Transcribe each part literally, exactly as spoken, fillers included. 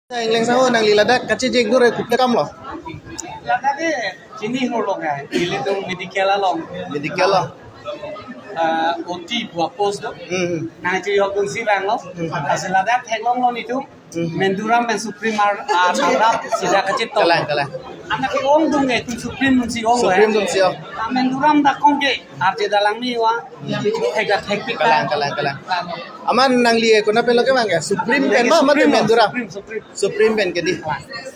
Ingleng sang ho, nangli ladak kachejek dur ke kopi akam lo? Ladak ke chini hor lo kai. Ilitum medical along. Medical lo. Ah, O T buah post do. Hmm. Nangchehok dunsi vanglo. Hmm. Lasi ladak theklonglo netum. Hmm. Menduram pen Supreme ar ar ar sida kachetong. Kalang, kalang. Anak ke-ongdung ke itum Supreme dunsi ong lo. Supreme dunsi ong. Ah, Menduram dak kong ke arje dalang ni wa. Thek dak thek pik. Kalang, kalang, kalang. Amat nangli konat pen lo kevang ke? Supreme pen ma, amat Supreme lo, Menduram? Supreme, Supreme. Supreme pen ke dei.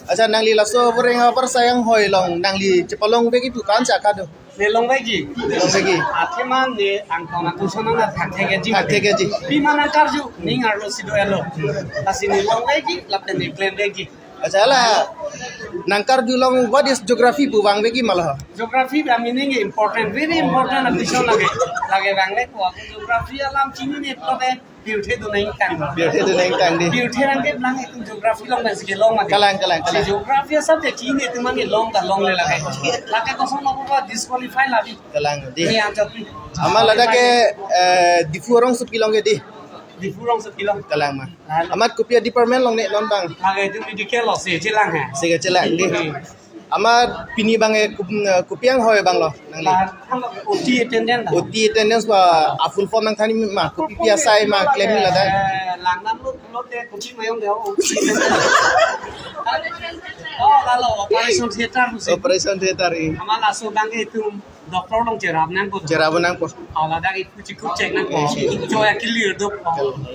Accha, nangli laso Voreng Apar Sayang Hoi along nangli chepalong vekji pu ko-an si akado? Ne longvekji. Longvekji. Athema ne angton atum ason nang thakthekji. Thakthekji. Pima nangkarju, ning arlo si do-etlo. Lasi ne longvekji, lapen ne klemvekji. Accha, la nangkarjulong, what is geography pu vangvekji ma la? Geography ba meaning important, very important atum ason lake. Lake vangvek ko, geography alam chinine pulote pirthe dun nangkang. Pirthe dun nangkang dei. Pirthe rang ke blang itum geography along besi kelong mati. Kalang, kalang, kalang. Si geography subject chinine itum mane long ta longle lake. Lake koson ma ko disqualify labi. Kalang dei. Ni anjok pi. Amat ladak ke, eh, Diphu rong supi long ke dei? Diphu rong supi long. Kalang ma. Lalu. Amat kopi a-department along ne non bang? Lake itum medical lo, si chelang he. Si kachelang dei. Hmm. Amat pini bang ke kup-, eh, kopi anghoi bang lo nangli? Ladak O T attendant. O T attendant ba a-full form nangthan ma, kopi pi asai ma klemji ladak? Eh, langnam lo, lo te kopi mayong dei, O T attendant. Oh, lalu operation theater si. Operation theater, eh. Amat laso bang ke itum doctor along cherap nangpo. Cherap nangpo. Oh, ladak itum chikup chek nangpo. Eh. Choi akilir do.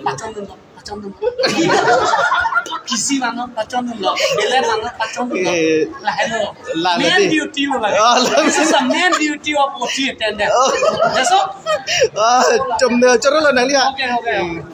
Pachon dun, pachon dun. Kisi mano pachon dun lo. Bilet mano pachon dun lo. Eh. Lahelo. La main dei. Duty lo la. Oh, la. This is the main duty of O T attendant. Oh. That's all. Ah, chom de choro lo nangli ha. Okay, okay, okay. Hmm.